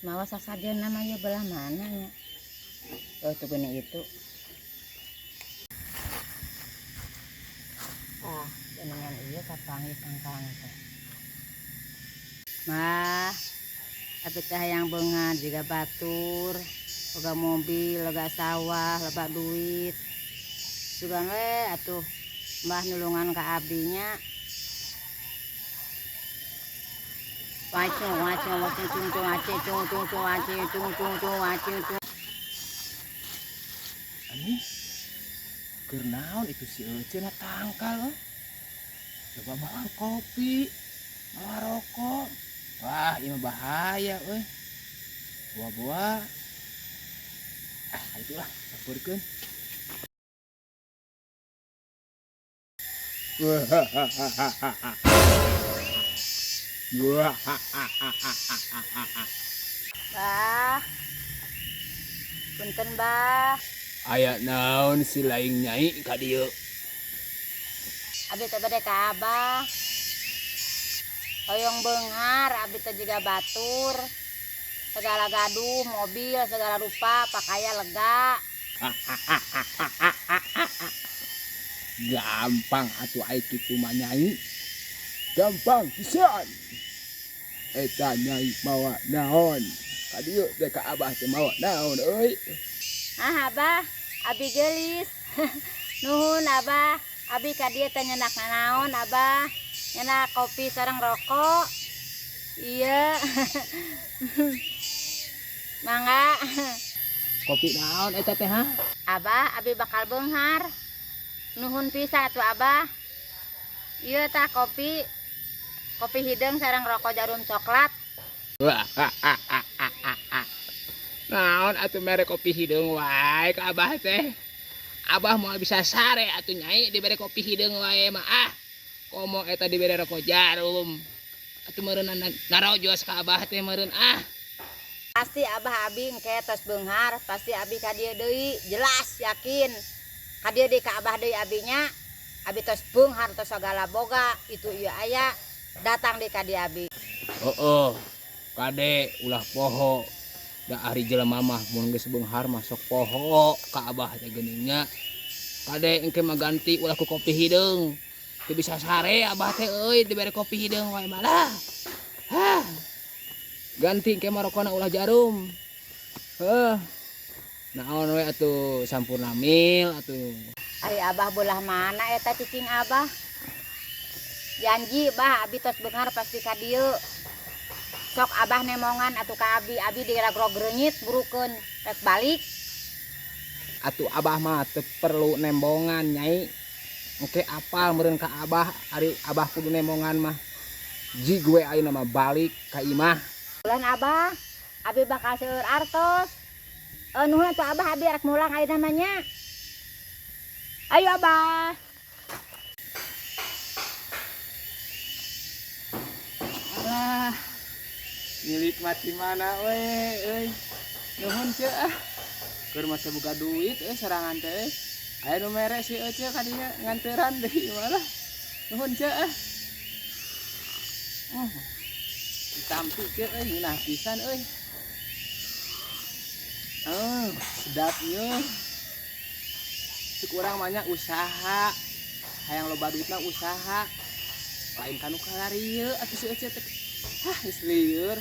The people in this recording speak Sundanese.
Mawa sasajen mah ya belah mana nya? Oh, tuh gini itu. Ah, dengan iya kapanggih kangkang teh. Mah, abi teh hayang beunghar jiga batur, boga mobil, loba sawah, loba duit. Sugan we atuh mbah nulungan ka abdinya. Wacung wacung wacung cung cung acing cung cung cung acing cung cung cung acing cung. Ani keur naon itu si Ece na tangkal euy. Coba mawa kopi, mawa rokok. Wah, ini mah bahaya euy. Buah-buah. Ah, itulah, sampurkeun. Bah. Punten, Bah. Aya naon si laing nyai ka dieu? Abi teh bade ka Abah. Hoyong beunghar, abi teh jiga batur. Segala gaduh, mobil, segala rupa, pakaian lega. Gampang atuh ai kitu mah nyai. Gampang pisan. Eta nyai mawa naon? Ka dieu teh ka Abah teh mawa naon euy? Ah, Abah, abi geulis. Nuhun, Abah. Abi ka dieu teh nyenak naon, Abah? Nyenak kopi sareng rokok. Iya. Mangga. Kopi naon eta teh ha? Abah, abi bakal beunghar. Nuhun pisan atuh Abah. Iya tah kopi. Kopi hideung sareng rokok jarum coklat. Naon atuh mere kopi hideung wae ka Abah teh? Abah moal bisa sare atuh nyai dibere kopi hideung wae mah ah. Komo eta dibere rokok jarum. Atuh meureun narojos ka Abah teh meureun ah. Pasti Abah abi engke tos beunghar, pasti abi ka dieu deui, jelas yakin. Ka dieu deui ka Abah deui abinya. Abi tos beunghar tos sagala boga, itu ieu aya datang deui ka dieu abi. Heeh. Kade ulah poho. Da ari jelema mah mun geus beunghar mah sok poho ka Abah teh geuning nya. Kade engke mah ganti ulah ku kopi hideung. Teu bisa sare Abah teh euy dibere kopi hideung wae malah. Hah. Ganti engke mah rokona ulah jarum. Heuh. Naon we atuh Sampurna Mil atuh. Ari Abah belah mana eta cicing Abah? Janji Bah abi tos beunghar pasti ka dieu. Sok Abah nemongan atuh ka abi, abi diragrog reungit burukeun rek balik. Atuh Abah mah teu perlu nembongan nyai. Engke apal meureun ka Abah, ari Abah kudu nembongan mah. Jig we ayeuna mah balik ka imah. Bulan Abah, abi bakal seueur artos. Nuhun atuh Abah, abi rek mulang ayeuna mah nya. Ayo Abah. Alah, milik mati mana we euy. Nuhun ceu ah. Keur mah teu boga duit euy sorangan teh euy. Aya nu mere si Ece ka dinya nganteran deui malah. Nuhun ceu ah. Ditampi ceu euy ngeunah pisan euy. Sedapnya. Cek urang mah nya usaha. Hayang loba duitna usaha. Lain kanu kalarieu atuh si Ece teh. Hah, geus lieur.